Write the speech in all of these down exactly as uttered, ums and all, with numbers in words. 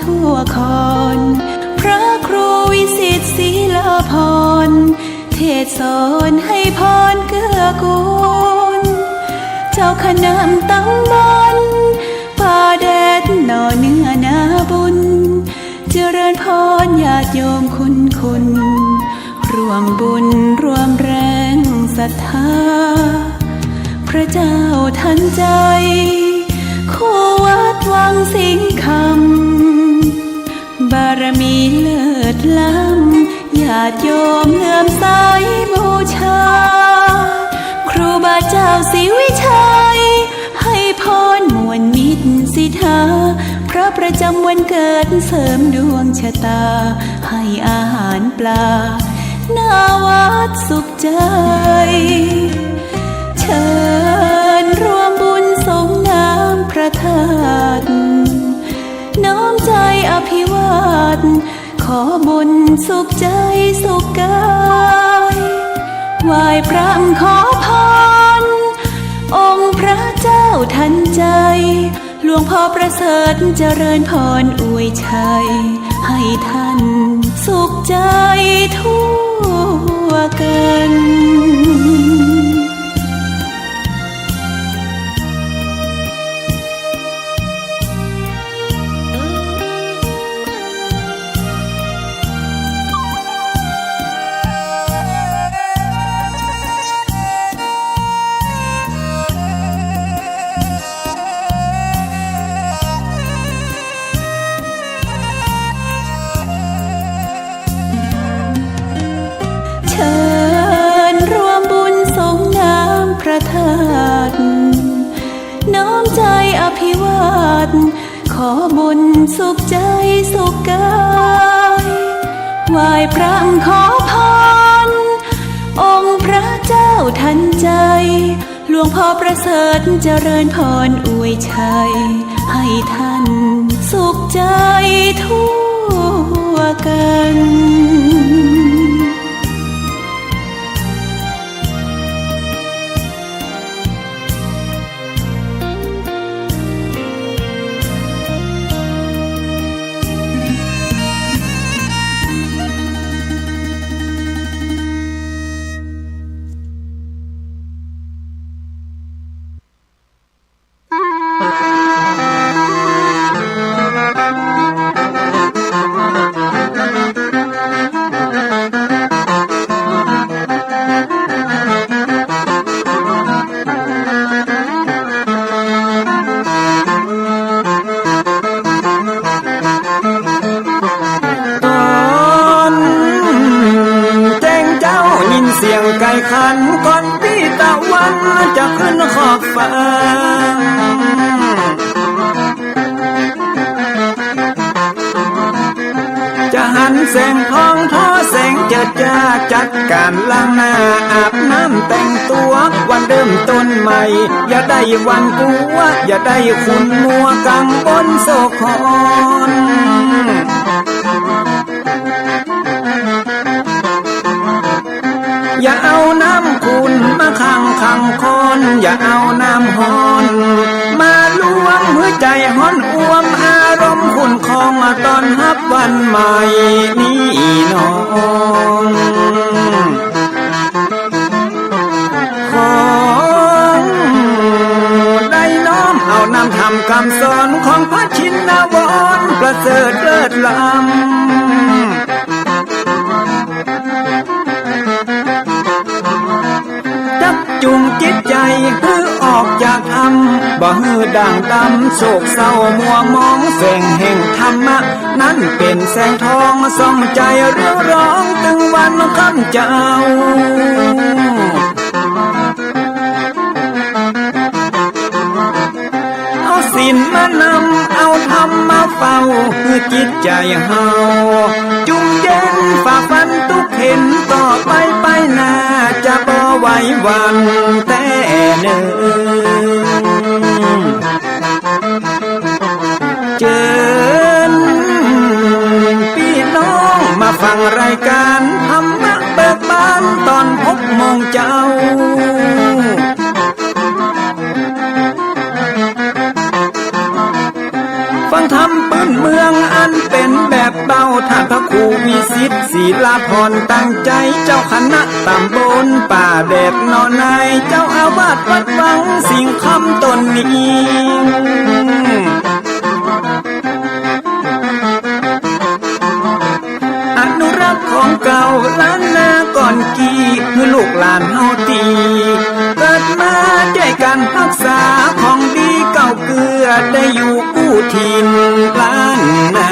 ทั่วคอน พระครูวิสิทธิ์ ศิลาภรณ์ เทศน์สอนให้พรเกื้อกูล เจ้าคณะตำบลป่าแดด หน่อเนื้อนาบุญ เจริญพรญาติโยมคุณคุณ ร่วมบุญร่วมแรงศรัทธา พระเจ้าทันใจ คู่วัดวังสิงห์คำ บารมีเลิศล้ำ ญาติโยมเลื่อมใสบูชา ครูบาเจ้าศรีวิชัย ให้พรม่วนมิตรสิทธา พระประจำวันเกิดเสริมดวงชะตา ให้อาหารปลา หน้าวัดสุขใจ เชิญร่วมบุญสรงน้ำพระธาตุ น้อมใจอภิวาท ขอบุญสุขใจสุขกาย ไหว้พระขอพร องค์พระเจ้าทันใจ หลวงพ่อประเสริฐเจริญพรอวยชัย ให้ท่านสุขใจทั่วกัน เชิญร่วมบุญสรงน้ำพระธาตุ น้อมใจอภิวาท ขอบุญสุขใจสุขกาย ไหว้พระขอพร องค์พระเจ้าทันใจ หลวงพ่อประเสริฐเจริญพรอวยชัย ให้ท่านสุขใจทั่วกันต๋อนแจ้งเจ๊ายินเสียงไก่ขัน ก่อนปี้ตะวันจะขึ้นขอบฟ้า จะหันแสงทองทอแสงเจิดจ้า จัดก๋านล้างหน้าอาบน้ำแต่งตั๋ว วันเริ่มต้นใหม่ อย่าได้หวาดกลัว อย่าได้ขุ่นมัวกังวลโศกหอน อย่าเอาน้ำขุ่นมาขังขังคอน อย่าเอาน้ำฮ้อนมาลวง หื้อใจ๋ฮ้อนอ่วม อารมณ์ขุ่นคอง มาต้อนฮับวันใหม่นี้นอ ขอได้น้อมเอานำธรรมกำสอน ของพระชินวรประเสริฐเลิศล้ำ จักจูงจิตใจ๋หื้อออกจากถ้ำ บ่หื้อด่างดำโศกเศร้ามัวหมอง แสงแห่งธรรมะ นั้นเป๋นแสงทองส่องใจ๋เรืองรอง ตึงวันค่ำเจ๊า เอาศีลมานำ เอาธรรมมาเฝ้า หื้อจิตใจ๋เฮาจุ่มเย็น ฝ่าฟันตุ๊กเข็ญ ต่อไปไปหน้า จะบ่ไหวหวั่นแต๊เน่อ เจิญปี้น้องมาฟังรายก๋านธรรมะเบิกบานต๋อนหกโมงเจ๊า ฟังธรรมปื้นเมืองอัน เป๋นแบบเบา ต้านพระครูวิสิทธิ์ ศิลาภรณ์ ตั้งใจ๋ เจ้าคณะตำบลป่าแดด หน่อ นายเจ้าอาวาสวัดวังสิงห์คำต๋นนี้ อนุรักษ์ของเก่าล้านนาก่อนกี้ หื้อลูกหลานเฮาตี้เกิดมา จ้วยกั๋นฮักษาของดีเก่าเกื้อ ได้อยู่กู้ถิ่นล้านนา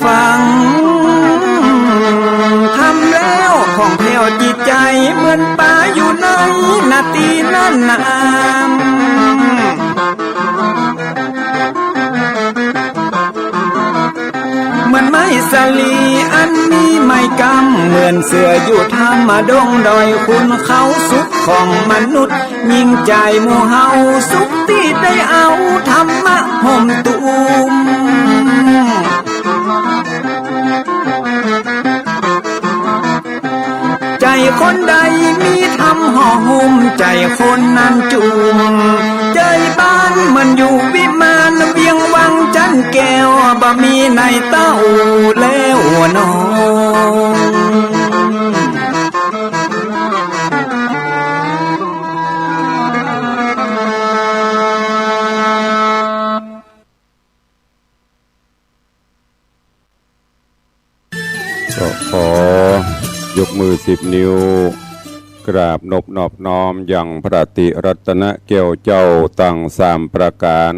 ฟังธรรมแล้วผ่องแผ้วจิตใจ๋ เหมือนป๋าอยู่ในนาตี้นั้นนา เหมือนไม้สาลีอันมีไม้กำ เหมือนเสืออยู่ถ้ำดงดอย ขุนเขาสุขของมนุษย์ ยิ่งใจ๋หมู่เฮาสุขตี้ได้เอาธรรมะห่มตุ้ม ใจ๋คนใดมีธรรมห่อหุ้ม ใจ๋คนนั้นจุ่ม ใจ๋บ้านเหมือนอยู่วิมาน เวียงวังจันแก้ว บ่มีในเต้าแล้วน้อง ก็ขอยกมือสิบนิ้ว กราบนบนอบน้อมยังพระติรัตนแก้วเจ้าตังสามประก๋าน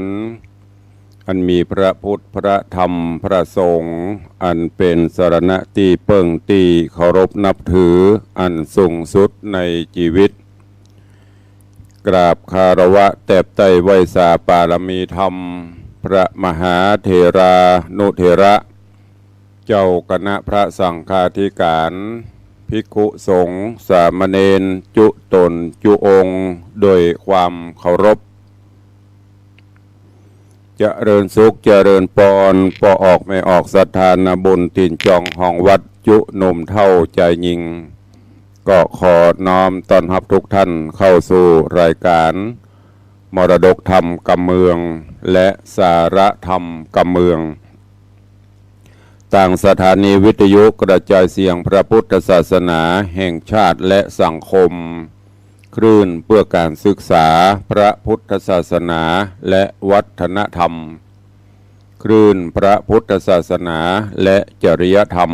อันมีพระพุทธ พระธรรม พระสงฆ์ อันเป๋นสรณะตี้เปิ้งตี้เคารพนับถืออันสูงสุดในจีวิต กราบคารวะแตบไต้ไหว้สาปารมีธรรม พระมหาเถรานุเถระ เจ้าคณะพระสังฆาธิการ ภิกขุสงฆ์ สามเณร จุ๊ต๋นจุ๊องค์ โดยความเคารพ เจริญสุขเจริญปอน ป้อออกแม่ออกศรัทธานาบุญ ตี๋นจองห้องวัด จุ๊หนุ่มเฒ่าจายญิง ก็ขอน้อมต้อนฮับทุกท่านเข้าสู่รายการมรดกธรรมกำเมือง และสาระธรรมกำเมือง ตางสถานีวิทยุกระจายเสียงพระพุทธศาสนาแห่งชาติและสังคม คลื่นเพื่อการศึกษาพระพุทธศาสนาและวัฒนธรรม คลื่นพระพุทธศาสนาและจริยธรรม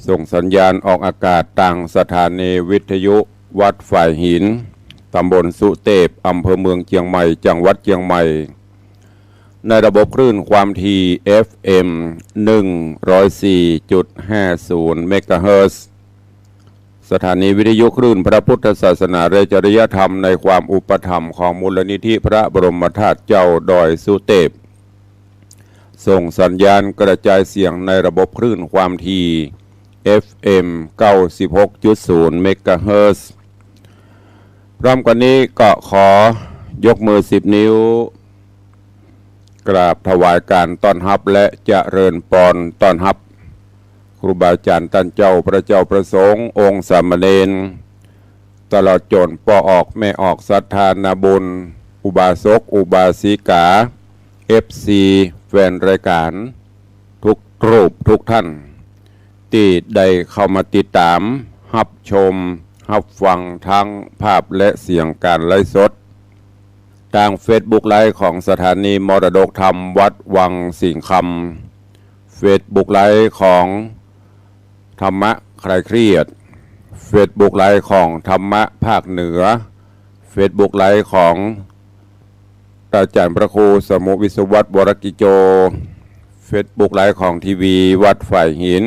ส่งสัญญาณออกอากาศตางสถานีวิทยุวัดฝายหิน ตำบลสุเตพ อำเภอเมืองเจียงใหม่ จังหวัดเจียงใหม่ ในระบบคลื่นความถี่ เอฟเอ็ม หนึ่งร้อยสี่จุดห้าศูนย์ เมกะเฮิรตซ์ สถานีวิทยุคลื่นพระพุทธศาสนาและจริยธรรม ในความอุปถัมภ์ของมูลนิธิพระบรมธาตุเจ้าดอยสุเตพ ส่งสัญญาณกระจายเสียงในระบบคลื่นความถี่ เอฟเอ็ม เก้าสิบหกจุดศูนย์ เมกะเฮิรตซ์ พร้อมกั๋นนี้ก็ขอยกมือสิบนิ้ว กราบถวายการต้อนฮับและเจริญปอนต้อนฮับ ครูบาอาจ๋ารย์ต้านเจ้า พระเจ้าพระสงฆ์ องค์สามเณร ตลอดจ๋นป้อออกแม่ออกศรัทธานาบุญ อุบาสก อุบาสิกา เอฟซี แฟนรายการ ทุกรูปทุกท่าน ตี้ได้เข้ามาติดต๋าม ฮับชม ฮับฟังทั้งภาพและเสียงการไลฟ์สด ตางเฟซบุ๊กไลฟ์ของสถานีมรดกธรรมวัดวังสิงห์คำ เฟซบุ๊กไลฟ์ของธรรมะคลายเครียด เฟซบุ๊กไลฟ์ของธรรมะภาคเหนือ เฟซบุ๊กไลฟ์ของอาจ๋ารย์พระครูสมุห์วิศวัตร วรกิจโจ เฟซบุ๊กไลฟ์ของทีวีวัดฝายหิน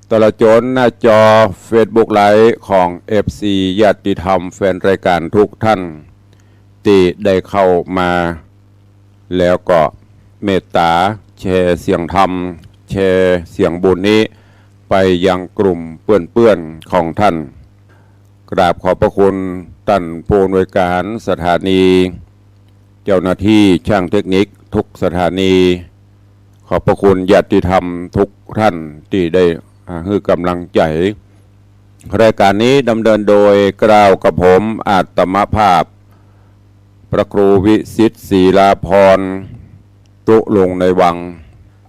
ตลอดจ๋นหน้าจอเฟซบุ๊กไลฟ์ของเอฟซี ญาติธรรมแฟนรายการทุกท่าน ตี้ได้เข้ามา แล้วก็เมตต๋าแชร์เสียงธรรม แชร์เสียงบุญนี้ไปยังกลุ่มเปื้อนๆ ของท่าน กราบขอบพระคุณต้านผู้อำนวยการสถานี เจ้าหน้าที่ช่างเทคนิคทุกสถานี ขอบพระคุณญาติธรรมทุกท่านตี้ได้ อ่า หื้อก๋ำลังใจ๋ รายการนี้ดำเนินโดยเกล้ากับผมอาตมาภาพ พระครูวิสิทธิ์ ศีลาภรณ์ ตุ๊ลุงในวัง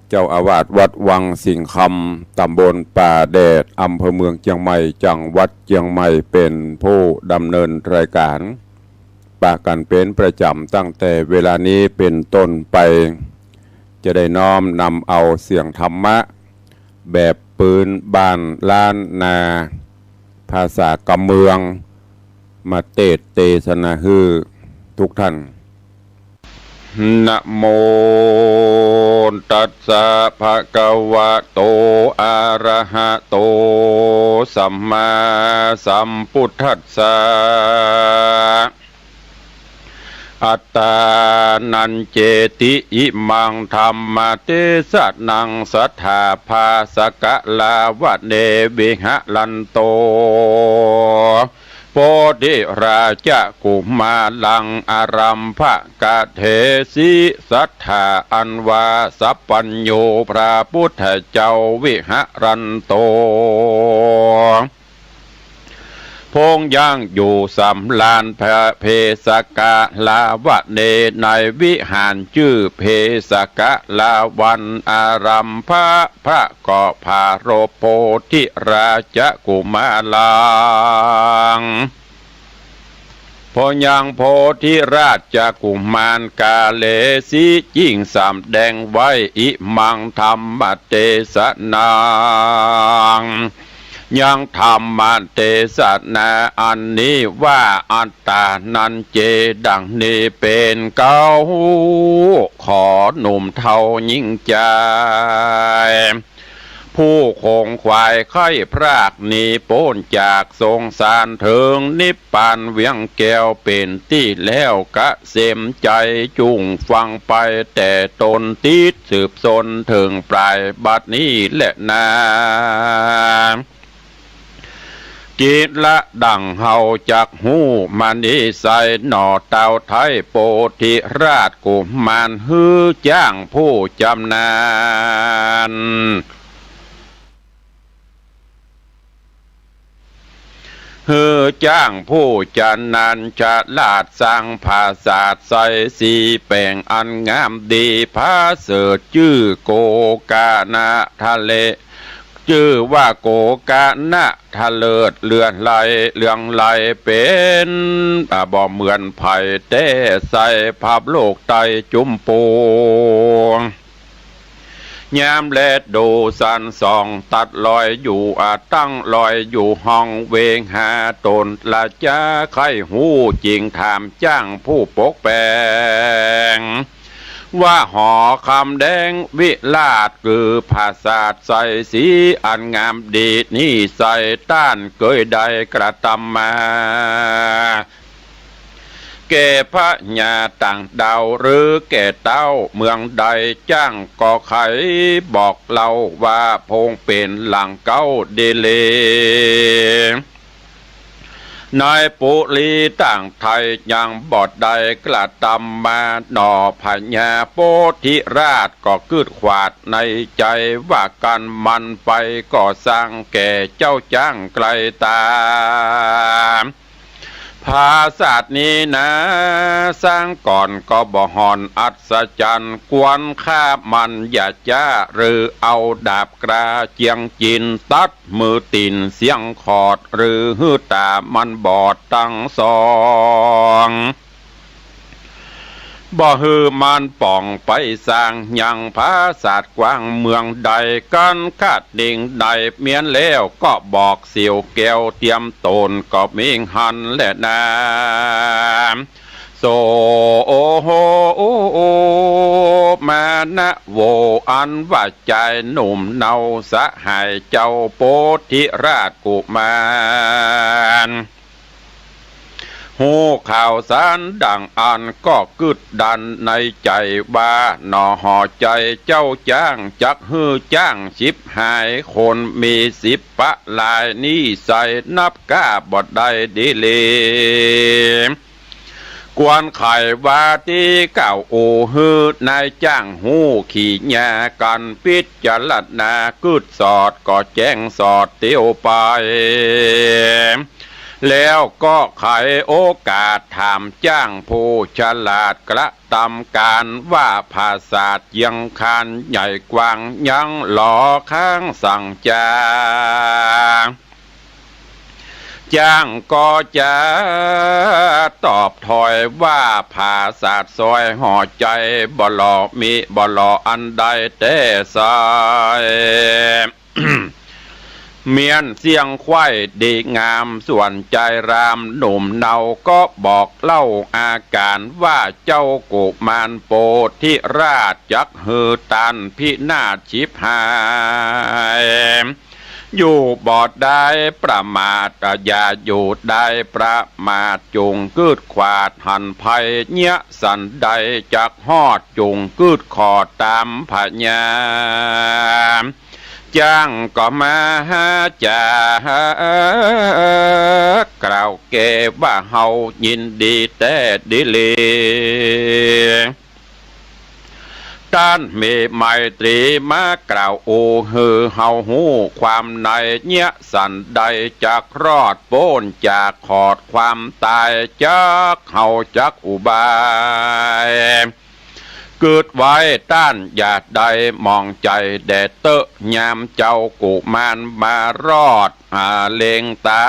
เจ้าอาวาสวัดวังสิงห์คำ ตำบลป่าแดด อำเภอเมืองเจียงใหม่ จังหวัดเจียงใหม่ เป๋นผู้ดำเนินรายก๋าน ปะกั๋นเป๋นประจ๋ำ ตั้งแต่เวลานี้เป๋นต้นไป จะได้น้อมนำเอาเสียงธรรมะ แบบปืนบ้านล้านนา ภาษากำเมือง มาเตสน์เตสนาหื้อทุกท่าน นะโมตัสสะ ภะคะวะโต อะระหะโต สัมมาสัมพุทธัสสะ อัตตานัญเจติ อิมังธัมมเตสะนัง สัตถาภาสกะลาวะเน วิหะรันโต โพธิราชกุมารัง อารัมภกะเถสิ สัตถาอันว่าสัพพัญญู พระพุทธเจ้า วิหะรันโต พงษ์ยังอยู่สำราญ พระเพสกะลาวะเน ในวิหารจื้อเพสกะลาวัน อารัมภะ พระก็ปรารภโพธิราชกุมารัง พงษ์ยังโพธิราชกุมาร กาเลสิ ยิ่งสำแดงไว้ อิมังธัมมเตสะนัง ยังธรรมเตสนาอันนี้ว่า อัตตานัญเจ ดังนี้เป๋นเก๊า ขอหนุ่มเฒ่าหญิงชาย ผู้ขนขวายใค่พรากหนีป๊นจากสงสาร เถิงนิพพานเวียงแก้วเป๋นตี้แล้วเกษมใจ๋ จุ่งฟังไปแต่ต้น ติดสืบสนเถิงปลาย บัดนี้แลนา กิจละดั่งเฮาจักฮู้มานี้ไส้หนอ เต้าไท้โพธิราชกุมาร หื้อจ้างผู้จำนาญ หื้อจ้างผู้จำนาญ ฉลาดสร้างผาสาทไส้สีแป๋งอันงามดี ผาเสริฐจื้อโกกะนะทะเล จื้อว่าโกกะนะทะเลิศ เลือดไหลเรืองไหลเป๋น อ่า บ่เหมือนใผแต๊ ไส้ภาพโลกใต้จุมปู ยามแลดูสันส่อง ตัดลอยอยู่ อ่า ตั้งลอยอยู่ห้องเวหา ตนละจาใค่ฮู้จริง ถามจ้างผู้ปกแป๋ง ว่าหอคำแดงวิราช คือผาสาทไส้สีอันงามดีนี้ไส้ ต้านเกยได้กระตำมา แก่พญาต่างดาวหรือแก่เต้าเมืองใด จ้างก็ใค่บอกเล่าว่า พงเป๋นหลังเก๊าดีหลี ในปุรีต่างไทยยังบ่ได้กระตำมาหนอ พญาโพธิราชก็กึ๊ดขวาดในใจ๋ว่า กันมันไปก็สร้างแก่เจ้าจ้างไกลต๋า ผาสาทนี้นา สร้างก่อนก็บ่ห่อนอัศจรรย์ ควรฆ่ามันอย่าจ๊า หรือเอาดาบกล้าเจียงจิน ตัดมือตี๋นเสี้ยงขอด หรือหื้อต๋ามันบอดตังสอง บ่หื้อมันป่องไปสร้างยังผาสาทกว้างเมืองใด กันขัดนิ่งในเมียนแล้วก็บอกเสียวแก้วเตรียมต๋นก็มีหั้นแลนา โส โอโห โอโอ มานะโว อันว่าจายหนุ่มเนาสหายเจ้าโพธิราชกุมาร ฮู้ข่าวสารดั่งอั้นก็กึ๊ดดันในใจ๋ว่า หนอหอใจ๋เจ้าจ้างจักหื้อจ้างสิบหายคน มีสิบปะลายนี้ไส้ นับก้าบ่ได้ดีหลี ควรใค่ว่าตี้เก่า โอหื้อนายจ้างฮู้ขี้ยากันพิจารณากึ๊ดสอดก็แจ้งสอดเตียวไป แล้วก็ไขโอกาสถามจ้างผู้ฉลาดกระตำก๋านว่าผาสาทเยียงคานใหญ่กว้างยังหลอ ข้างสังจา จ้างก็จะตอบถอยว่าผาสาทซอยห่อใจ๋บ่หลอ มิบ่หลออันใดแต๊ไซร้ เมี้ยนเสี้ยงไขว้ดีงาม ส่วนจายรามหนุ่มเนาก็บอกเล่าอาก๋านว่าเจ้ากุมารโปธิราชจักหื้อต้านพินาศฉิบหาย อยู่บ่ได้ประมาท อย่าอยู่ได้ประมาท จุ่งกึดขวาดหันภัย เยียะสันใดจักฮอด จุ่งกึดขอต๋ามผญา จ้างก็มาหาจ๋า กล่าวแก่ว่าเฮายินดีแต๊ดีหลี ต้านมีไมตรีมากล่าวอู้หื้อเฮาฮู้ความใน เยียะสันใดจักรอดป๊นจากขอดความต๋าย จักเฮาจักอุบาย กึดไว้ต้านอย่าได้หมองใจ๋แด่เต๊อะ ยามเจ้ากุมารมารอด อาเล็งต๋า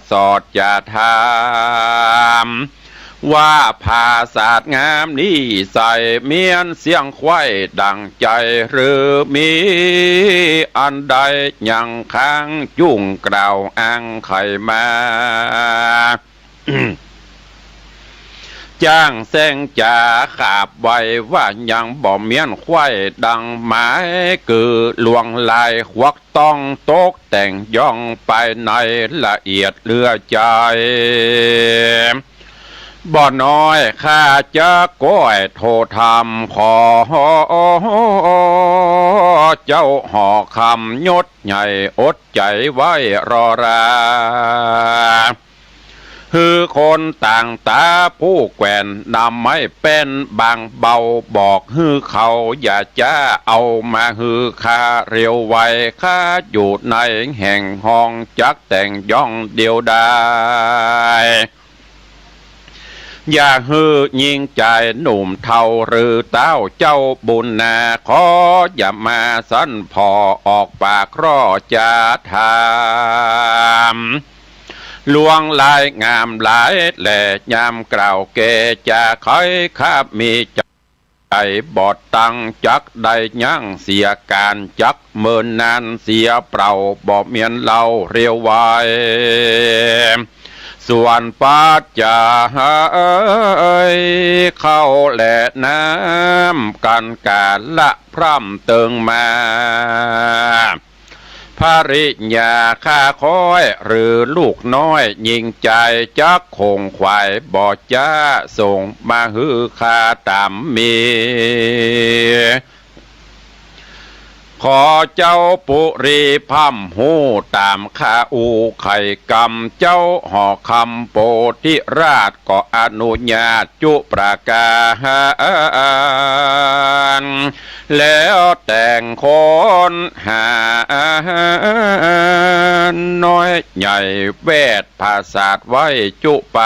สอดจะถาม ว่าผาสาทงามนี้ใส เมี้ยนเสี้ยงไขว้ดั่งใจ๋หรือ มีอันใดยังค้าง จุ่งกล่าวอ้างไขมา จ้างแซงจ๋าขาบไวว่ายังบ่เมี้ยนไขว้ดั่งหมาย กือลวงลายควักต้องตกแต่งย่องไปในละเอียดเหลือใจ๋ บ่น้อยข้าจะก้อยโทธรรมขอ เจ้าหอคำยศใหญ่อดใจ๋ไว้รอรา หื้อคนต่างต๋าผู้แกว่นนำไม้แป้นบางเบา บอกหื้อเขาอย่าจ๊าเอามาหื้อข้าเร็วไว ข้าอยู่ในแห่งห้องจักแต่งย่องเดียวดาย อย่าหื้อญิงจายหนุ่มเฒ่าหรือเต้าเจ้าบุญนา ขออย่ามาสันผ่อออกปากคร่อจะถาม ลวงลายงามหลายแล ยามกล่าวแก่จะไขข้ามีใจ๋บ่ตัง จักได้ยั้งเสียก๋าน จักเมินนานเสียเปล่า บ่เมี้ยนเล่าเร็วไว ส่วนปัจจัยข้าวและน้ำ กันก๋าละพร่ำเติงมา ภริยาข้าค้อยหรือลูกน้อยญิงจาย จักขงขวายบ่จ๊า ส่งมาหื้อข้าต๋ามมี ขอเจ้าปุรีพร่ำฮู้ต๋ามข้าอู้ไขกำ เจ้าหอคำโปธิราชก็อนุญาตจุประก๋าน แล้วแต่งคนหาน้อยใหญ่แวดผาสาทไว้จุไป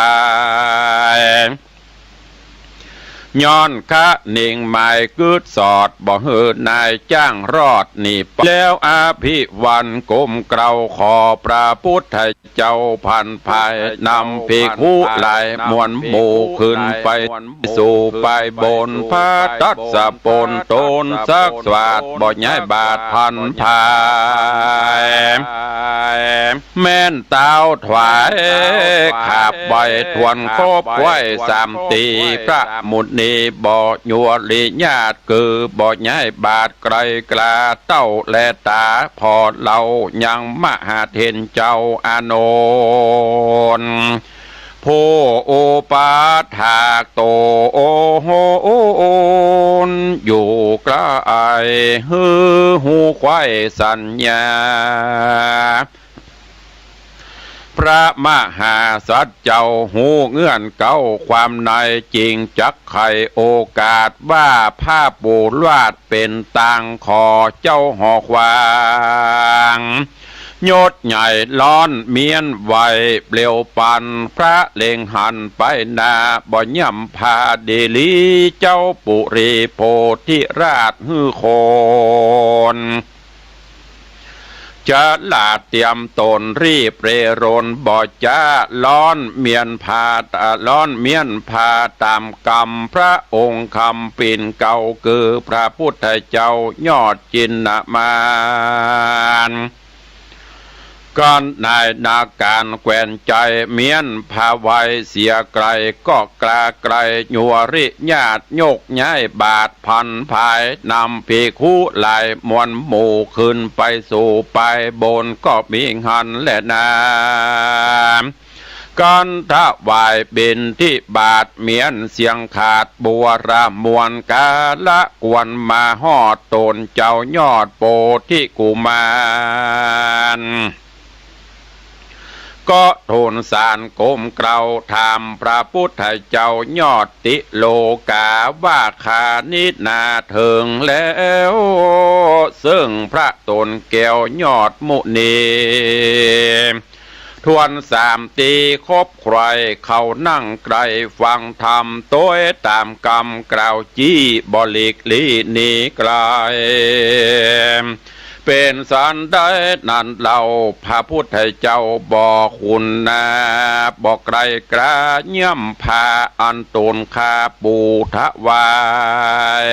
ย้อนคะนิงหมายกึ๊ดสอด บ่หื้อนายจ้างรอดหนีไป แล้วอภิวันก้มเกล้าขอพระพุทธเจ้า ผันภายนำภิกขุหลายมวลหมู่ ขึ้นไปสู่ไปบนพระทัศปน ตนสักสวาดบ่ย้ายบาทผันภาย แม่นเต้าถวายขาบไหว้ทวนครบไหว้สามตี พระมุนีบ่ยัวริญาติ คือบ่ย้ายบาทไกลกล้าเต้าแลต๋า ผ่อเล่ายังมหาเถรเจ้าอานนท์ ผู้อุปถากตนอยู่ใก้ หื้อฮู้ไขว้สัญญา พระมหาสัจเจ้าฮู้เงื่อนเกล้าความใน จึงจักไขโอกาสว่าพระปุราชเป๋นตาง ขอเจ้าหอควาง ยศใหญ่ล้อนเมี้ยนไหว เปลี่ยวปันพระเล็งหันไปหน้า บ่ย่ำพาดีหลีเจ้าปุรีโพธิราชหื้อคน จะหลาดเตรียมต๋นรีบเร่รน บ่จ๊าล้อนเมี้ยนพา ล้อนเมี้ยนพาต๋ามกำพระองค์คำปิ่นเกล้า คือพระพุทธเจ้ายอดจินนามาน กั๋นนายนาการแควนใจ๋เมี้ยนพาไว้เสียไกล ก็กล้าไกลยัวริญาติยกย้ายบาท ผันผายนำภิกขุหลายมวลหมู่ ขึ้นไปสู่ปายบนก็มีหั้นแลนา กั๋นถวายบิณฑบาตเมี้ยนเสียงขาดบัวระมวล กาละกวนมาฮอดต๋นเจ้ายอดโพธิกุมาร ก็ทูลสารก้มเกล้าถามพระพุทธเจ้ายอดติโลกา ว่าข้านี้นาเถิงแล้ว เซิ่งพระต๋นแก้วยอดมุนี ทวนสามตี้คบใคร่ เขานั่งใคร่ฟังธรรม ตวยต๋ามกำกล่าวจี้ บ่หลีกลี้หนีไกล เป๋นสันใดนั้นเล่า พระพุทธเจ้าบ่คุณนา บ่ไกลกล้าย่ำพา อันต๋นข้าปูถวาย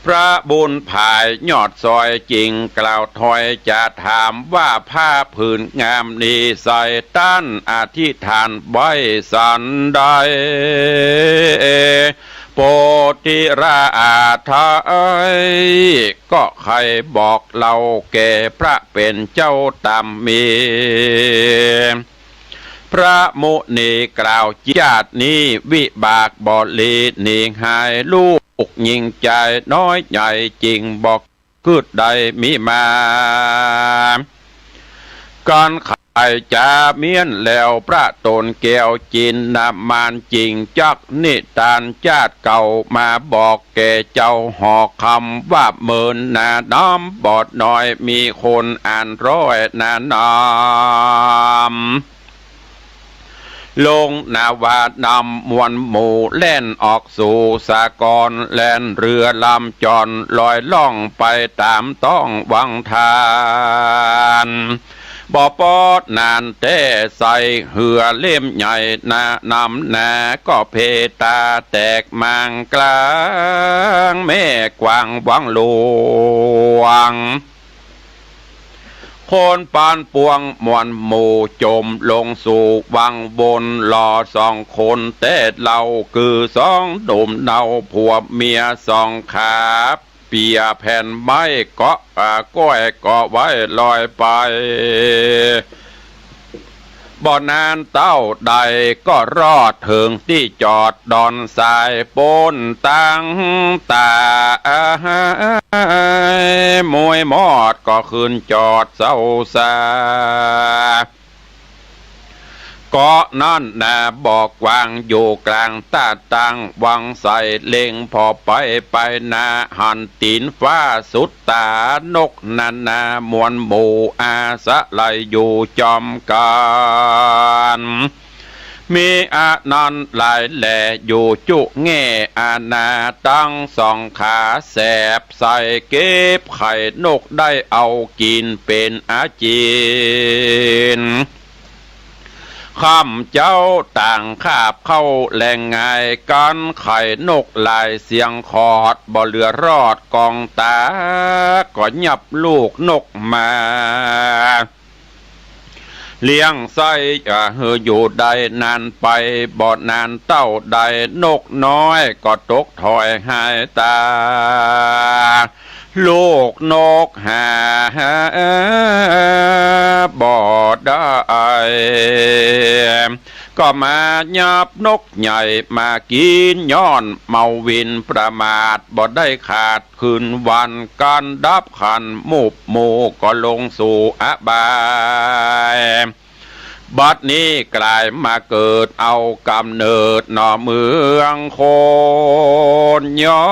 พระบุญผายยอดซอยจึงกล่าวถ้อยจะถามว่า ผ้าผืนงามนี้ใส่ต้านอธิษฐานไว้สันใด โพธิราช ก็ใค่บอกเล่าแก่พระเป๋นเจ้าต๋ามมี พระมุนีกล่าว ชาตินี้วิบากบ่หลีหนีหาย ลูกหญิงใจ๋น้อยใหญ่จึงบ่กึ๊ดได้มีมา กั๋นไขจ๋าเมี้ยนแล้ว พระต๋นแก้วจินนามานจึงจักนิทานชาติเก่ามาบอกแก่เจ้าหอคำว่า เมินนาน้ำบอดน้อยมีคนอันร้อยนาน้ำ ลงนาวานำมวลหมู่แล่นออกสู่สากร แล่นเรือลำจรลอยล่องไปต๋ามต้องวังทาน บ่ปอดนานแต๊ใส่เหือเล่มใหญ่นานำนา ก็เพตาแตกมางกลางแม่กว้างวังหลวง คนปานปวงมวลหมู่จมลงสู่วังวน เหลือสองคนแต๊เล่า คือสองหนุ่มเนาผัวเมียสองขา เปียแผ่นไม้เกาะ อ่า ก้อยเกาะไว้ลอยไป บ่นานเต้าใดก็รอดเถิงตี้จอดดอนทราย ป๊นตังต๋าย มวยมอดก็ขึ้นจอดเศร้าซา เกาะนั้นนาบ่กว้างอยู่กลางตาดตังวังใส เล็งผ่อไปไปนาหันตี๋นฟ้าสุดต๋า นกนานา มวลหมู่อาศัยอยู่จอมกั๋น มีอานันต์หลายแหล่อยู่จุแง่อาณา ตังสองขาแสบใส่เก็บไข่นกได้เอากิ๋นเป๋นอาจีน ค่ำเจ๊าต่างคาบเข้าแลงงาย กั๋นไข่นกหลายเสียงขอด บ่เหลือรอดกองต๋า ก็ยับลูกนกมา เลี้ยงใส้ อ่า หื้ออยู่ได้นานไป บ่นานเต้าใดนกน้อยก็ตกถอยหายต๋า ลูกนกหาบ่ได้ ก็มายับนกใหญ่มากิ๋น ย้อนเมาวินประมาท บ่ได้ขาดคืนวัน กั๋นดับขันธ์ มุบหมู่ก็ลงสู่อบาย บัดนี้กลายมาเกิดเอาก๋ำเนิดหน่อเมืองคน ย้อ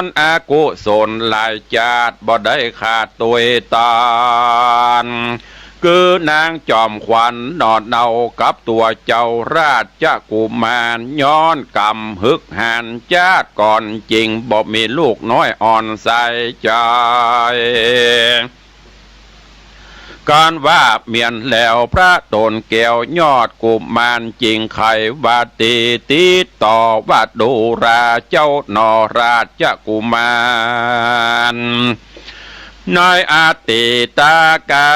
นอกุศลหลายจาติบ่ได้ขาดตวยตาน คือนางจอมขวัญหน่อเนากับตั๋วเจ้าราชกุมาร ย้อนก๋ำหึกหาญจาติก่อน จึงบ่มีลูกน้อยอ่อนใสใจ๋ กันว่าเมียนแล้วพระโตนแก้วยอดกุมาร จึงใค่ว่าตี้ติดต่อว่าดูราเจ้าหน่อราชกุมาร ในอดีตกา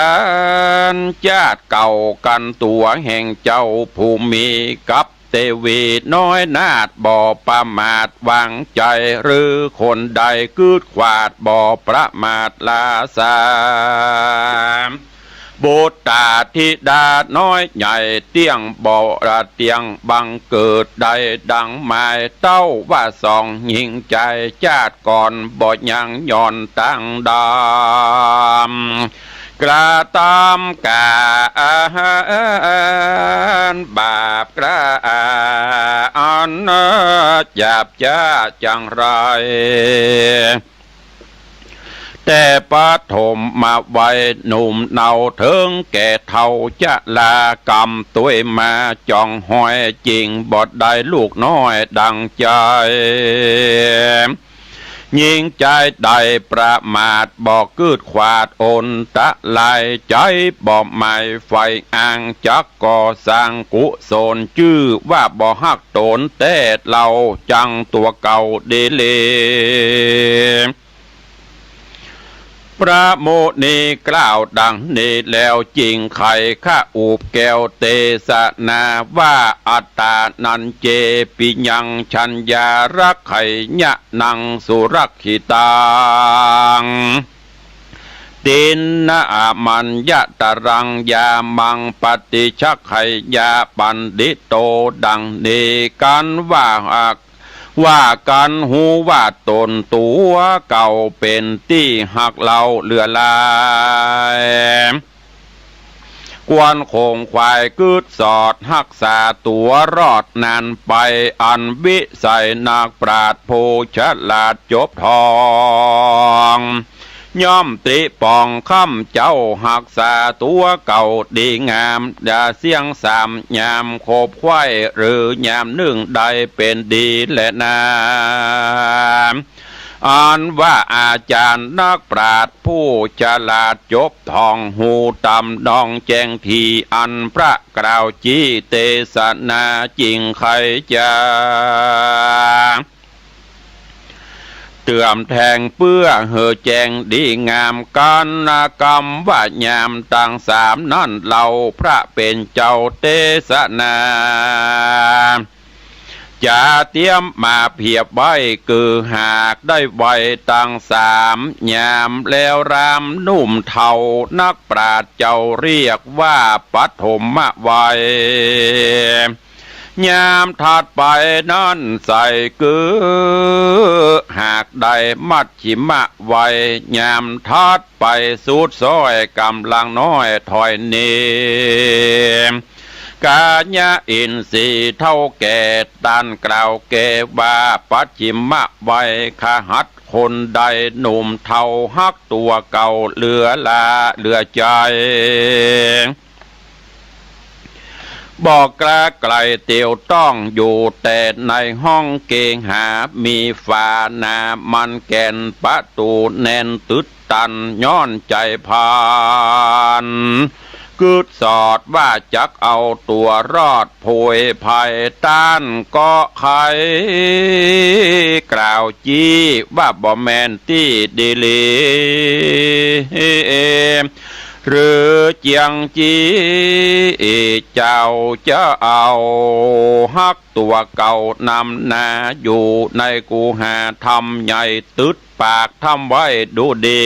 ลจาติเก่า กันตั๋วแห่งเจ้าผู้มีกับ เตวีน้อยนาถบ่ประมาทวางใจ๋ หรือคนใดกึ๊ดขวาดบ่ประมาทลาสา บุตราธิดาน้อยใหญ่เตี้ยงบ่ละเตี้ยง บังเกิดได้ดังหมายเต้า ว่าสองหญิงใจ๋จาติก่อนบ่ยังย้อนตางดำ กระตำก๋านบาปกระอันหยาบจ๊าจังไร แต่ปฐมวัยหนุ่มเนาเถิงแก่เฒ่าชรา กำตวยมาจ้องห้อย จึงบ่ได้ลูกน้อยดังใจ๋ หญิงใจ๋ใดประมาทบ่กึ๊ดขวาดอนตราย ใจ๋บ่หมายใฝ่อ้างจักก่อสร้างกุศล จื้อว่าบ่ฮักตนแต๊เล่า จังตั๋วเก่าดีหลี พระมุนีกล่าวดังนี้แล้ว จึงใค่คะอุบแก้วเตสนาว่า อัตตานัญเจ ปิยัง ชัญญารักขัยยะนัง สุรักขิตัง ติณณะมัญญะตรัง ยามัง ปฏิชักขัยยะ ปัณฑิโต ดังนี้ กันว่า ว่ากันฮู้ว่าตนตั๋วเก่าเป๋นตี้ฮักเล่าเหลือหลาย ควรขงขวายกึ๊ดสอดฮักษาตั๋วรอดนานไป อันวิสัยนักปราชญ์ผู้ฉลาดจบท่อง ย่อมตริปองคำเจ้าฮักษาตั๋วเก่าดีงาม อย่าเสี้ยงสามยามขบไขว้ หรือยามนึ่งได้เป๋นดีแลนา อันว่าอาจารย์นักปราชญ์ผู้ฉลาดจบท่อง ฮู้ตำนองแจ้งดี อันพระกล่าวจี้เตสนา จึงใค่จะ เติมแตงเปื้อหื้อแจ้งดีงาม กันกำว่ายามตังสามนั้นเล่า พระเป๋นเจ้าเตสนา จะเตียมมาเผียบไว้ คือหากได้ไว้ตังสามยาม แล้วรามหนุ่มเฒ่านักปราชญ์เจ้าเรียกว่าปฐมวัย ยามถัดไปนั้นใส่คือ หากได้มัชฌิมวัย ยามถัดไปสุดซ้อยก๋ำลังน้อยถอยหนี กายะอินทรีย์เฒ่าแก่ต้านกล่าวแก่ว่า ปัจฉิมวัยขหัตถ์คนใดหนุ่มเฒ่าฮักตั๋วเก่าเหลือหลาเหลือใจ๋ บ่กล้าไก๋เตียวต้องอยู่แต่ในห้องเกหา มีฝาหนามันแก่น ประตู๋แน่นตึดตัน ย้อนใจ๋พลันกึ๊ดสอดว่าจักเอาตั๋วรอด โผยภัยต้านก็ใค่กล่าวจี้ว่าบ่แม่นตี้ดีหลี หรือเจียงจี้เจ้าจะเอาฮักตั๋วเก่านำนา อยู่ในกุหาถ้ำใหญ่ตึดปากถ้ำไว้ดูดี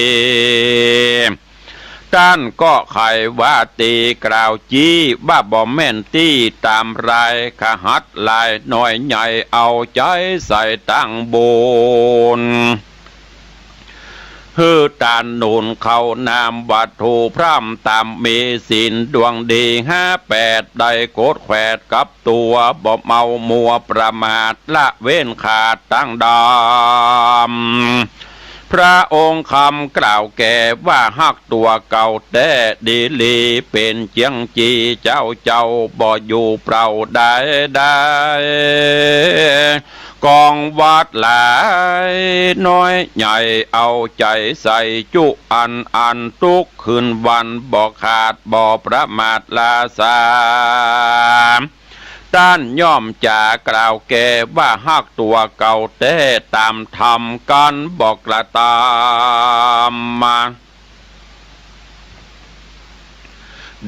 ต้านก็ใค่ว่าตี้กล่าวจี้ว่าบ่แม่นตี้ ต๋ามรายขหัตถ์หลายน้อยใหญ่ เอาใจ๋ใส่ตั้งบุญ หื้อต้านหนุนเข้าน้ำวัตถุพร่ำต๋ามมีศีลดวงดีห้าแปด ได้โกรธแขวดกับตั๋ว บ่เมามัวประมาทละเว้นขาดตังดำ พระองค์คำกล่าวแก่ว่าฮักตั๋วเก่าแต๊ดีหลี เป๋นเจียงจี๋เจ้าเจ้าบ่อยู่เปล่าได้ได้ กองวัดหลายน้อยใหญ่เอาใจ๋ใส่จุอันอัน ตุ๊กคืนวันบ่ขาดบ่ประมาทลาสา ต้านย่อมจ๋ากล่าวแก่ว่าฮักตั๋วเก่าแต๊ต๋ามธรรมกั๋นบ่กระตำมา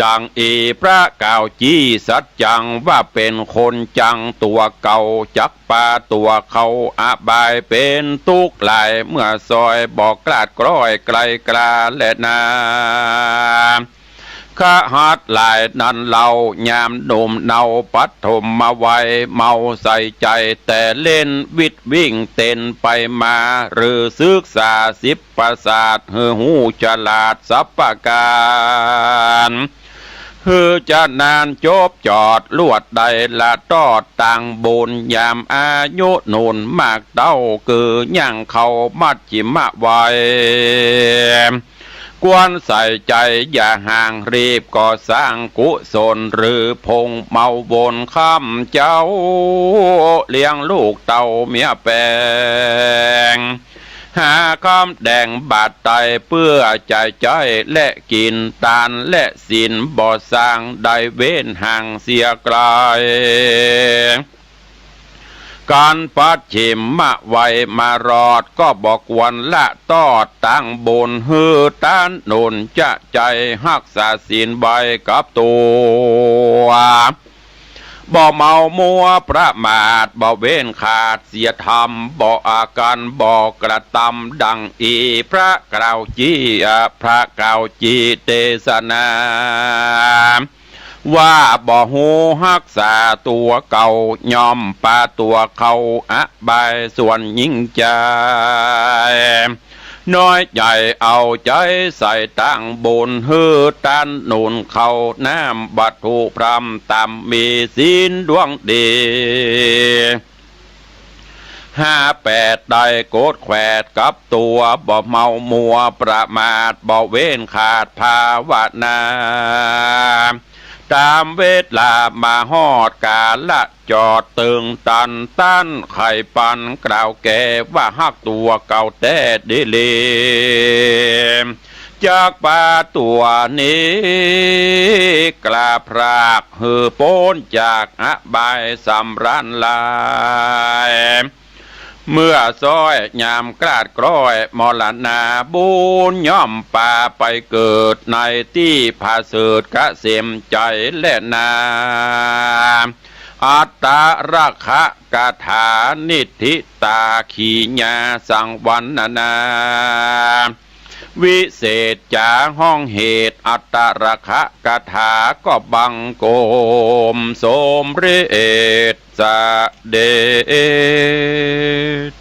ดังอีพระกล่าวจี้สัจจังว่าเป๋นคนจังตั๋วเก่า จักปาตั๋วเข้าอบายเป๋นตุ๊กข์หลาย เมื่อซอยบ่กลาดกล้อยไกลกลาแลนา คฤหัสถ์หลายนั้นเล่า ยามหนุ่มเนาปฐมวัย เมาใส่ใจ๋แต่เล่น วิดวิ่งเต้นไปมา หรือศึกษาสิบประสาท หื้อฮู้ฉลาดสับประก๋าน หื้อจะนานจบจอดลวดได้ละตอดตังบุญ ยามอายุหนุ่นมากเต้า กือย่างเข้ามัชฌิมวัย ควรใส่ใจ๋อย่าห่าง รีบก่อสร้างกุศล หรือพงเมาวนคำเจ้า เลี้ยงลูกเต้าเมียแป๋ง หาคำแดงบาทไตเปื้อจ่ายใจ๊และกิ๋น ตานและศีลบ่สร้าง ได้เว้นห่างเสียไกล ก๋านปัดฉิมมะวัยมารอด ก็บ่ควรละตอดตังบุญ หื้อต้านหนุนจะใจ๋ฮักษาศีลไว้กับตั๋ว บ่เมามัวประมาท บ่เว้นขาดเสียธรรม บ่อากั๋น บ่กระตำ ดังอีพระกล่าวจี้ พระกล่าวจี้เตสนา ว่าบ่ฮู้ฮักษาตั๋วเก่า ย่อมปาตั๋วเข้าอบาย ส่วนยิ่งใจ๋ น้อยใจ๋เอาใจ๋ใส่ตังบุญ หื้อต้านหนุนเข้าน้ำวัตถุพร่ำต๋ามมีศีลดวงดี ห้าแปด ได้โกรธแขวดกับตั๋ว บ่เมามัวประมาท บ่เว้นขาดภาวนา ต๋ามเวลามาฮอดกาละ จอดเติงตัน ต้านไขปันกล่าวแก่ว่าฮักตั๋วเก่าแต๊ดีหลี จักปาตั๋วนี้กล้าพราก หื้อป๊นจากอบายสำราญหลาย เมื่อซ้อยยามกลาดกล้อยมรณา บุญย่อมปาไปเกิดในตี้ผะเสริฐเกษมใจ๋แลนา อัตตลักขกถา นิฏฐิตาขีญาสังวรรณนา วิเศษจ๋าฮ้องเหตุ อัตตลักขกถาก็บังคมสมเร็จเสด็จ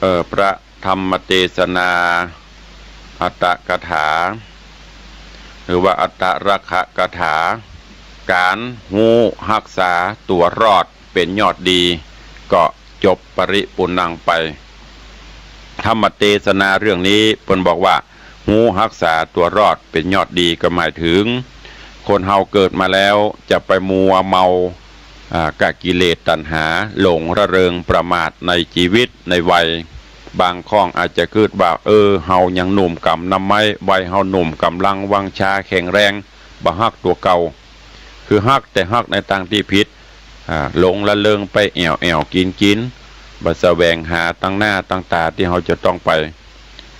เอ่อ พระธรรมเตสนา อัตตกถา หรือว่าอัตตลักขกถา ก๋านฮู้ฮักษาตั๋วรอดเป๋นยอดดี ก็จบปริปูรณังไป ธรรมเตสนาเรื่องนี้เปิ้นบอกว่า ฮู้ฮักษาตั๋วรอดเป๋นยอดดี ก็หมายถึง คนเฮาเกิดมาแล้วจะไปมัวเมา อ่า กับกิเลสตัณหา หลงระเริงประมาทในจีวิตในวัย บางข้องอาจจะกึ๊ดว่า เออ เฮายังหนุ่มก๋ำนำไหม วัยเฮาหนุ่มก๋ำลังวังชาแข็งแรง บ่ฮักตั๋วเก่า คือฮักแต่ฮักในตางตี้ผิด อ่า หลงระเริงไปแอ่วแอ่วกิ๋นกิ๋น บ่แสวงหาตังหน้าตังต๋าตี้เฮาจะต้องไป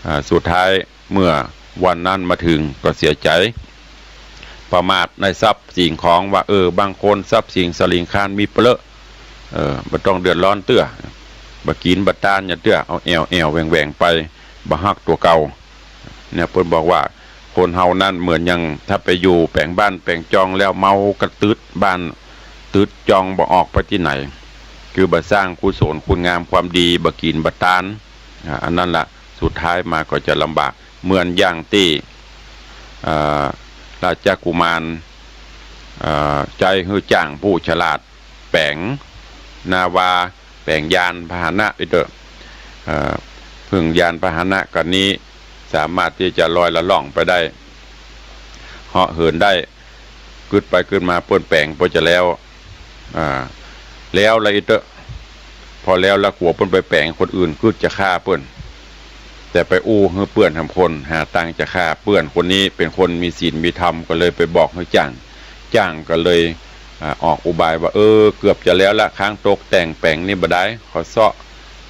อ่า สุดท้ายเมื่อวันนั้นมาเถิงก็เสียใจ๋ ประมาทในทรัพย์สิ่งของว่า เออ บางคนทรัพย์สิ่งสะหลิงคารมีเปลอะ เออ บ่ต้องเดือดร้อนเตื้อ บ่กิ๋นบ่ตานหยังเตื้อ เอาแอ่วแอ่วแหว่งแหว่งไป บ่ฮักตั๋วเก่า เนี่ย เปิ้นบอกว่า คนเฮานั้นเหมือนอย่างถ้าไปอยู่แป๋งบ้านแป๋งจองแล้วเมากระตึ๊ดบ้านตึ๊ดจองบ่ออกไปตี้ไหน คือบ่สร้างกุศลคุณงามความดี บ่กิ๋นบ่ตาน อ่า อันนั้นละ สุดท้ายมาก็จะลำบาก เหมือนอย่างตี้ อ่า ราชกุมาร อ่า ใจ๊หื้อจ้างผู้ฉลาดแป๋งนาวา แป๋งยานพาหนะไปเต๊อะ อ่า เพิ่งยานพาหนะกั๋นนี้ สามารถตี้จะลอยละล่องไปได้ เหาะเหินได้ กึ๊ดไปกึ๊ดมาเปิ้นแป๋งปอจะแล้ว อ่า แล้วละอีเต๊อะ พอแล้วละกั๋วเปิ้นไปแป๋งคนอื่นกึ๊ดจะฆ่าเปิ้น แต่ไปอู้หื้อเปื้อนสามคน หาตางจะฆ่าเปื้อน คนนี้เป๋นคนมีศีลมีธรรม ก็เลยไปบอกหื้อจ้าง จ้างก็เลย อ่า ออกอุบายว่า เออ เกือบจะแล้วละ ค้างตกแต่งแป๋งนี่บ่ดาย ขอเซาะ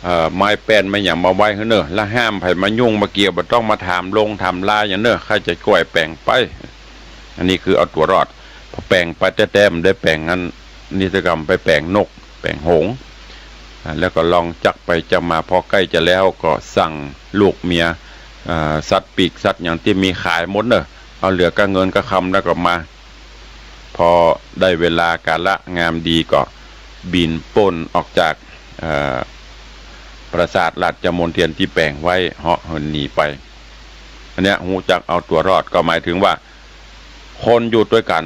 เอ่อ ไม้แป้นไม้หยังมาไว้หื้อเน่อ ละห้ามใผมายุ่งมาเกี่ยว บ่ต้องมาถามลงถามลาหยังเน่อ ข้าจะก่อยแป๋งไป อันนี้คือเอาตั๋วรอด พอแป๋งไปแต๊ๆ บ่ได้แป๋งอัน นิติกรรมไปแป๋งนก แป๋งหงส์ อ่า แล้วก็ลองจักไปจักมา พอใก้จะแล้วก็สั่งลูกเมีย อ่า สัตว์ปีกสัตว์หยังตี้มีขายหมดเน่อ เอาเหลือก้าเงินก้าคำแล้วก็มา พอได้เวลากาละงามดีก็บินป๊นออกจาก เอ่อ ปราสาทราชมณเฑียรตี้แป๋งไว้ เหาะเหินหนีไป อันเนี้ยฮู้จักเอาตั๋วรอด ก็หมายถึงว่า คนอยู่ตวยกั๋น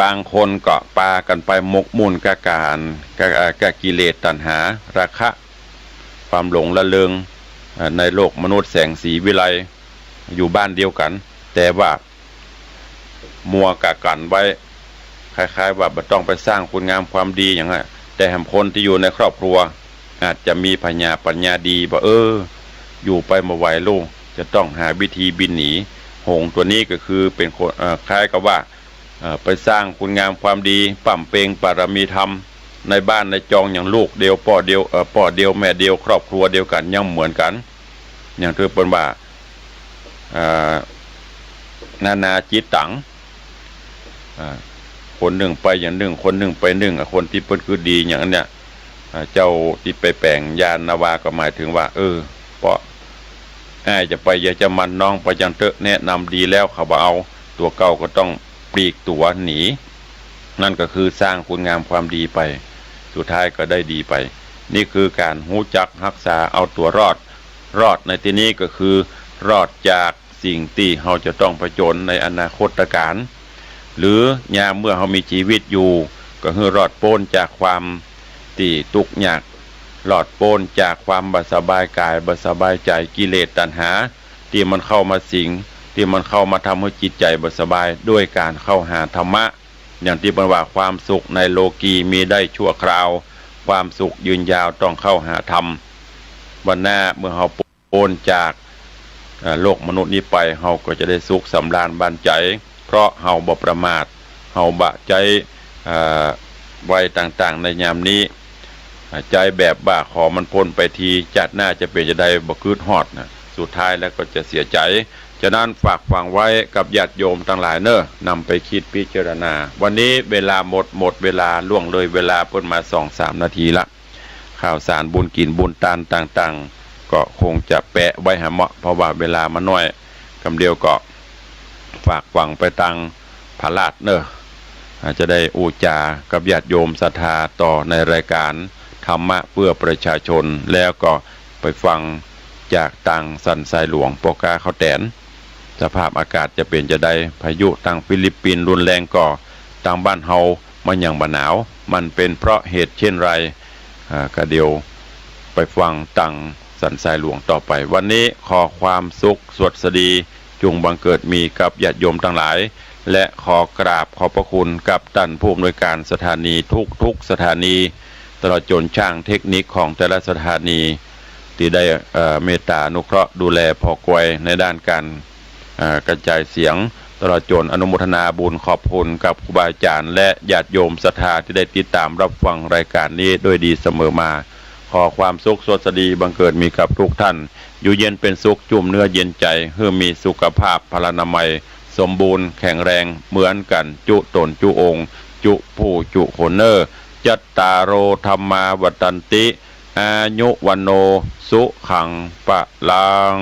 บางคนก็ปากั๋นไปหมกมุ่นกับก๋าน กับ เอ่อ กับกิเลสตัณหา ราคะ ความหลงละเริง เอ่อ ในโลกมนุษย์แสงสีวิไล อยู่บ้านเดียวกั๋น แต่ว่า มัวกะกั๋นไว้ คล้ายๆ ว่าบ่ต้องไปสร้างคุณงามความดีหยังอะ แต่แหมคนตี้อยู่ในครอบครัว อาจจะมีผญาปัญญาดีว่า เออ อยู่ไปบ่ไหวลูก จะต้องหาวิธีบินหนี หงส์ตั๋วนี้ก็คือเป๋นคน เอ่อ คล้ายกับว่า เอ่อ ไปสร้างคุณงามความดี บำเพ็ญปารมีธรรม ในบ้านในจองอย่างลูกเดียว ป้อเดียว เอ่อ ป้อเดียวแม่เดียว ครอบครัวเดียวกั๋น ยังเหมือนกั๋น อย่างตี้เปิ้นว่า เอ่อ นานาจิตตัง อ่า คนนึ่งไปอย่างนึ่ง คนนึ่งไปนึ่ง อ่ะ คนตี้เปิ้นกึ๊ดดีอย่างอันเนี้ย อ่า เจ้าตี้ไปแป๋งยานนาวาก็หมายถึงว่า เออ เปาะอ้ายจะไปเยียะจามัน น้องไปจังเต๊อะ แนะนำดีแล้วเขาบ่เอา ตั๋วเก่าก็ต้องปลีกตั๋วหนี นั่นก็คือสร้างคุณงามความดีไป สุดท้ายก็ได้ดีไป นี่คือก๋านฮู้จักฮักษาเอาตั๋วรอด รอดในตี้นี้ก็คือรอดจากสิ่งตี้เฮาจะต้องผจญในอนาคตก๋าล หรือยามเมื่อเฮามีจีวิตอยู่ ก็หื้อรอดป๊นจากความตี้ตุ๊กข์ยาก รอดป๊นจากความบ่สบายก๋าย บ่สบายใจ๋ กิเลสตัณหา ตี้มันเข้ามาสิง ตี้มันเข้ามาทำหื้อจิตใจ๋บ่สบาย ด้วยก๋านเข้าหาธรรมะ อย่างตี้เปิ้นว่า ความสุขในโลกีมีได้ชั่วคราว ความสุขยืนยาวต้องเข้าหาธรรม วันหน้าเมื่อเฮาป๊นจาก เอ่อ โลกมนุษย์นี้ไป เฮาก็จะได้สุขสำราญบันใจ๋ เพราะเฮาบ่ประมาท เฮาบ่ใจ๊ เอ่อ วัยต่างๆ ในยามนี้ อ่า ใจ๊แบบว่าขอมันป๊นไปที จาติหน้าจะเป๋นจาใดบ่กึ๊ดฮอดน่ะ สุดท้ายแล้วก็จะเสียใจ๋ ฉะนั้นฝากฝังไว้กับญาติโยมตังหลายเน่อ นำไปกึ๊ดพิจารณา วันนี้เวลาหมด หมดเวลา ล่วงเลยเวลาป๊นมาสองสามนาทีละ ข่าวสารบุญกิ๋นบุญตานต่างๆ ก็คงจะแปะไว้หาเหมาะ เพราะว่าเวลามันน้อย กำเดียวก็ฝากฝังไปตังพระราชเน่อ อาจจะได้อู้จ๋ากับญาติโยมศรัทธาต่อในรายการธรรมะเพื่อประชาชน แล้วก็ไปฟังจากตังสันทรายหลวงป้อก๊าข้าวแต๋น สภาพอากาศจะเป๋นจาใด พายุตังฟิลิปปินส์รุนแรงก่อ ตังบ้านเฮามันยังบ่หนาว มันเป๋นเพราะเหตุเช่นไร อ่า ก็เดี๋ยวไปฟังตังสันทรายหลวงต่อไป วันนี้ขอความสุขสวัสดีจุ่งบังเกิดมีกับญาติโยมตังหลาย และขอกราบขอบพระคุณกับต้านผู้อำนวยการสถานีทุกๆ สถานี ตลอดจ๋นช่างเทคนิคของแต่ละสถานี ตี้ได้ เอ่อ เมตตาอนุเคราะห์ดูแลผ่อกอยในด้านก๋าน อ่า กระจายเสียง ตลอดจ๋นอนุโมทนาบุญขอบคุณกับครูบาอาจ๋ารย์และญาติโยมศรัทธาตี้ได้ติดต๋ามรับฟังรายการนี้ด้วยดีเสมอมา ขอความสุขสวัสดีบังเกิดมีกับทุกท่าน อยู่เย็นเป๋นสุข จุ่มเนื้อเย็นใจ๋ หื้อมีสุขภาพพลานามัยสมบูรณ์แข็งแรงเหมือนกั๋นจุ๊ต๋นจุ๊องค์ จุ๊ผู้จุ๊คนเน่อ จัตตาโร ธัมมา วัฑฒันติ อายุ วัณโณ สุขัง พลัง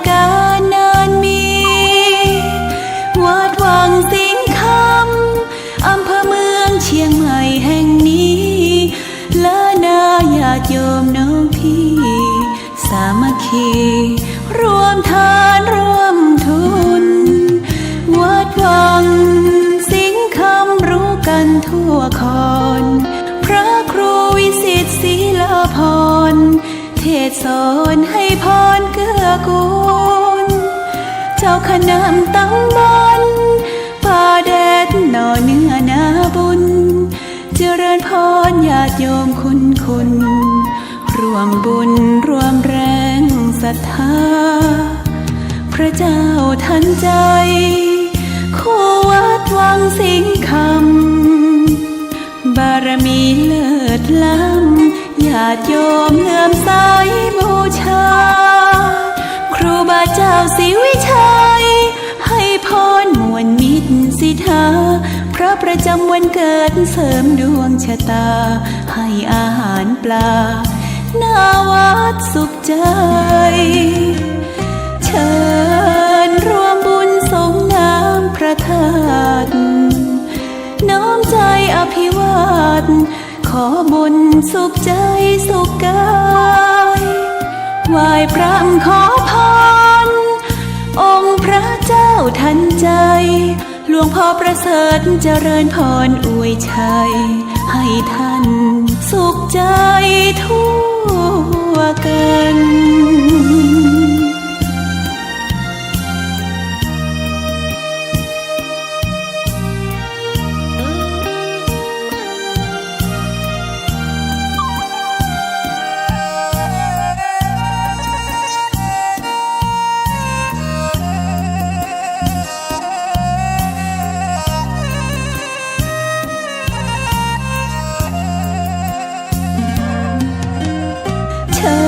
กาลนานมี วัดวังสิงห์คำ อำเภอเมืองเชียงใหม่แห่งนี้ และนาญาติโยมน้องพี่ สามัคคี ร่วมทานร่วมทุน วัดวังสิงห์คำรู้กันทั่วคอน พระครูวิสิตศรีลาภรณ์ เทศน์สอนให้พรเกื้อกูล เจ้าคณะตำบลป่าแดดหน่อเนื้อนาบุญ เจริญพรญาติโยมคุณคุณ ร่วมบุญร่วมแรงศรัทธา พระเจ้าทันใจ คู่วัดวังสิงห์คำ บารมีเลิศล้ำ ญาติโยมเลื่อมใสบูชา ครูบาเจ้าศรีวิชัย ให้พรมวลมิตรสิทธา พระประจำวันเกิดเสริมดวงชะตา ให้อาหารปลา หน้าวัดสุขใจ เชิญร่วมบุญสรงน้ำพระธาตุ น้อมใจอภิวาท ขอบุญสุขใจสุขกาย ไหว้พระขอพร องค์พระเจ้าทันใจ หลวงพ่อประเสริฐเจริญพรอวยชัย ให้ท่านสุขใจทั่วกัน เชิ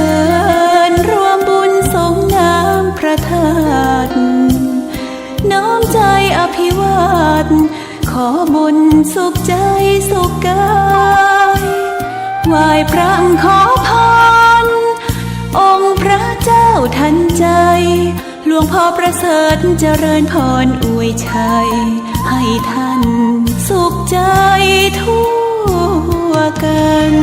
ญร่วมบุญสรงน้ำพระธาตุ น้อมใจอภิวาท ขอบุญสุขใจสุขกาย ไหว้พระขอพร องค์พระเจ้าทันใจ หลวงพ่อประเสริฐเจริญพรอวยชัย ให้ท่านสุขใจทั่วกัน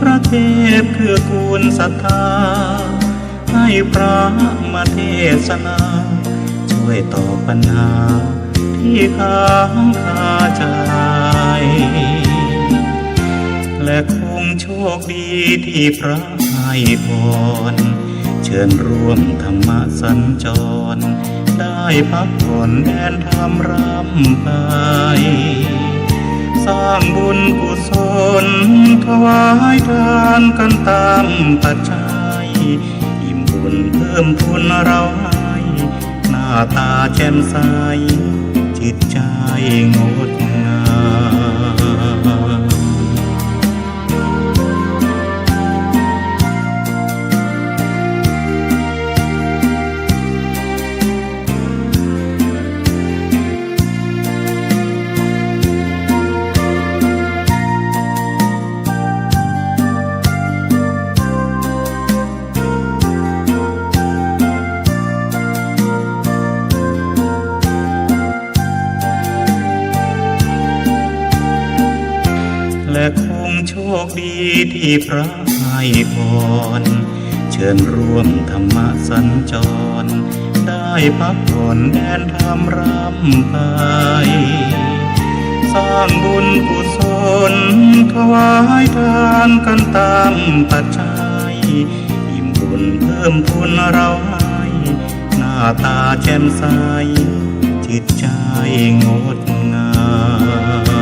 พระเทพเกื้อกูลศรัทธา ให้พระมาเทศนา ช่วยตอบปัญหาที่ค้างคาใจ และคงโชคดีที่พระ ให้พร เชิญร่วมธรรมสัญจร ได้พักผ่อนแดนธรรมร่ำไป สร้างบุญกุศลถวายทานกันตามปัจจัย อิ่มบุญเพิ่มพูนเราให้ หน้าต๋าแจ่มใส จิตใจ๋งดงาม และคงโชคดีตี้พระให้พร เชิญร่วมธรรมสัญจร ได้พักผ่อนแดนธรรมร่ำไป สร้างบุญกุศลถวายทานกันตามปัจจัย อิ่มบุญเพิ่มพูนเราให้ หน้าต๋าแจ่มใส จิตใจ๋งดงาม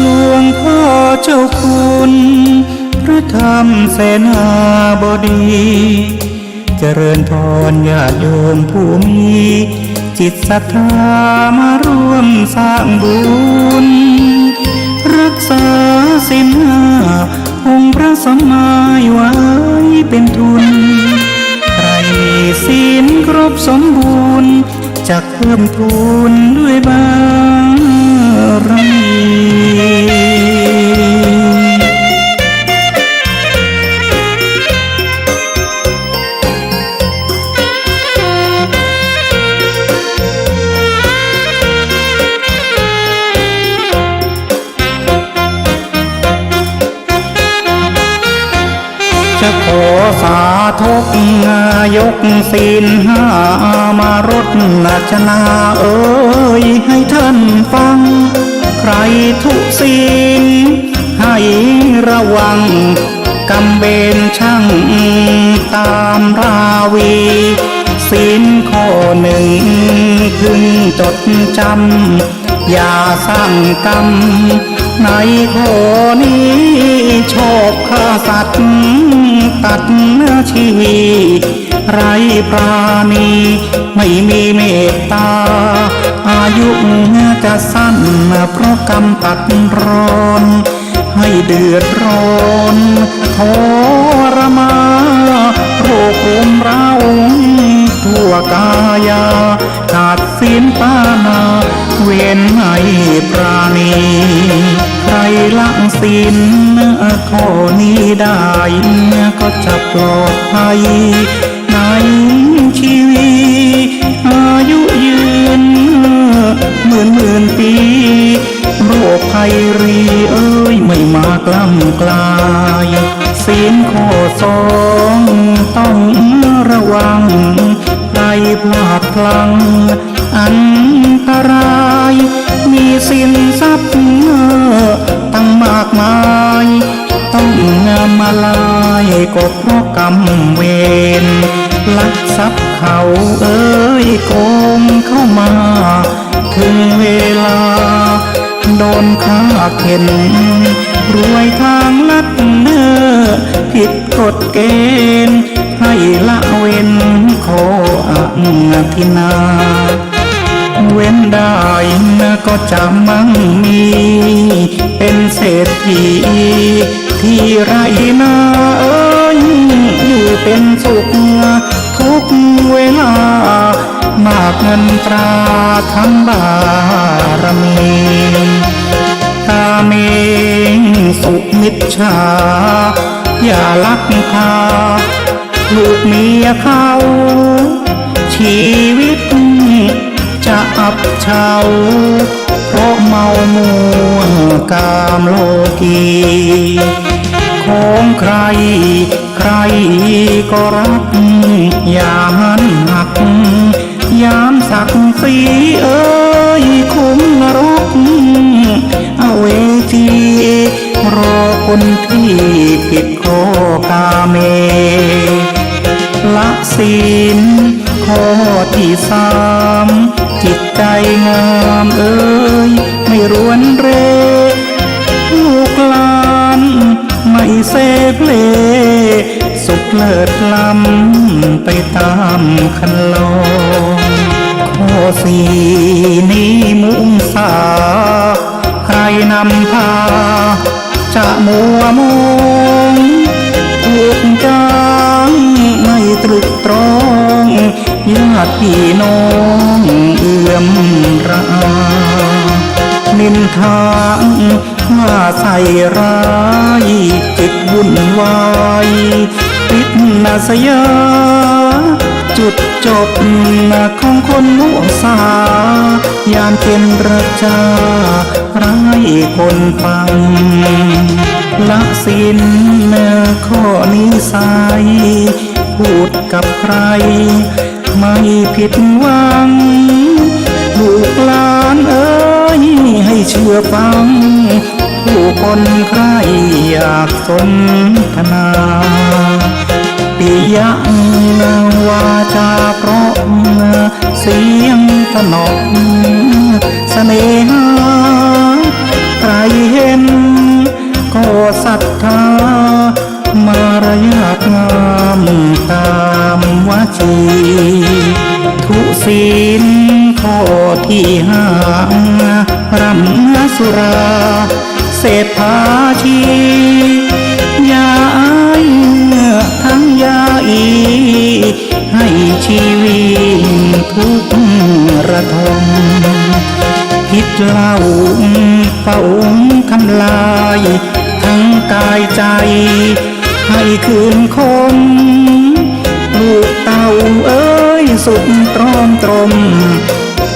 หลวงพ่อเจ้าคุณ พระธรรมเสนาบดี เจริญพรญาติโยมผู้มีจิตศรัทธามาร่วมสร้างบุญ รักษาศีลห้าองค์พระสัมมาไว้เป็นทุน ใครมีศีลครบสมบูรณ์ จักเพิ่มพูนด้วยบารมี จะขอสาธกยกศีลห้ามารดนาเอ๋ย ให้ท่านฟัง ใครทุศีลให้ระวัง กรรมเวรชั่งตามราวี ศีลข้อหนึ่งพึงจดจำ อย่าสร้างกรรมในข้อนี้ ชอบฆ่าสัตว์ตัดชีวี ไร้ปราณี ไม่มีเมตตา อายุจะสั้นเพราะกรรมตัดรอน ให้เดือดร้อนทรมาน โรครุมเร้าทั่วกายา ขาดศีลปานาเว้นให้ปราณี ใครละศีลข้อนี้ได้ ก็จะปลอดภัยในชีวี อายุยืนหมื่นหมื่นปี โรคภัยรีเอ๋ยไม่มากล้ำกลาย ศีลข้อสองต้องระวัง ใครพลาดพลั้งอันตราย มีสินทรัพย์ตั้งมากมาย ต้องมาลายก็เพราะกรรมเวร ลักทรัพย์เขาเอ๋ยโกงเข้ามา ถึงเวลาโดนฆ่าเข็น รวยทางลัดเน่อผิดกฎเกณฑ์ ให้ละเว้นข้ออทินนา เว้นได้นะก็จะมั่งมี เป็นเศรษฐีที่ไร่นาเอ๋ย อยู่เป็นสุขทุกเวลา มากเงินตราทำบารมี กาเมสุมิจฉา อย่าลักพา ลูกเมียเขา ชีวิตจะอับเฉา เพราะเมามัวกามโลกี ของใครใคร ก็รัก อย่าหันหัก ยามศักดิ์ศรีเอ่ย คงนรก อเวจี รอคนที่ผิดข้อกาเม ละศีลข้อที่สาม จิตใจงามเอ่ย ไม่รวนเร ลูกหลานไม่เซเพล สุขเลิศล้ำไปตามคันลอง ข้อสี่นี้มุสา ใครนำพา จะมัวมอง ถูกจางไม่ตรึกตรอง ญาติพี่น้องเอือมระอา นินทาว่าใส่ร้าย จิตวุ่นวาย ปิดนาสยา จุดจบของคนมุสา ยามเจรจา ร้ายคนฟัง ละศีลข้อนิสัย พูดกับใคร ไม่ผิดหวัง ลูกหลานเอ่ย ให้เชื่อฟัง ผู้คนใคร่อยากสนทนา ปิยะวาจาเพราะ เสียงสนอ เสน่หา ใครเห็น ก็ศรัทธา มารยาทงามตามวจี ทุศีลข้อที่ห้า ร่ำสุรา เสพพาชี อย่าอายทั้งยาอี ให้ชีวิตทุกข์ระทม พิษเหล้าเฝ้าทำลาย ทั้งกายใจ ให้คืนคม ลูกเต้าเอ่ย สุขตรอมตรม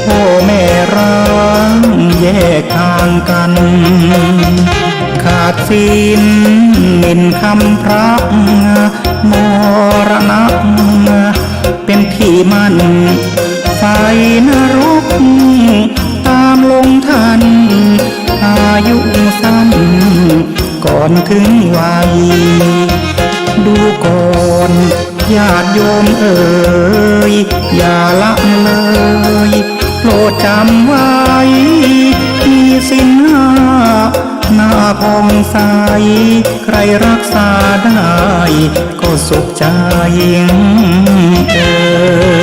พ่อแม่ร้างแยกทางกัน ขาดศีลหมิ่นคำพระ มรณะ เป็นที่มั่น ไฟนรก ตามลงทัน อายุสั้น ก่อนถึงวัย ดูก่อนญาติโยมเอ่ย อย่าละเลย โปรดจำไว้ มีศีลห้า หน้าผ่องใส ใครรักษาได้ ก็สุขใจเอ่ย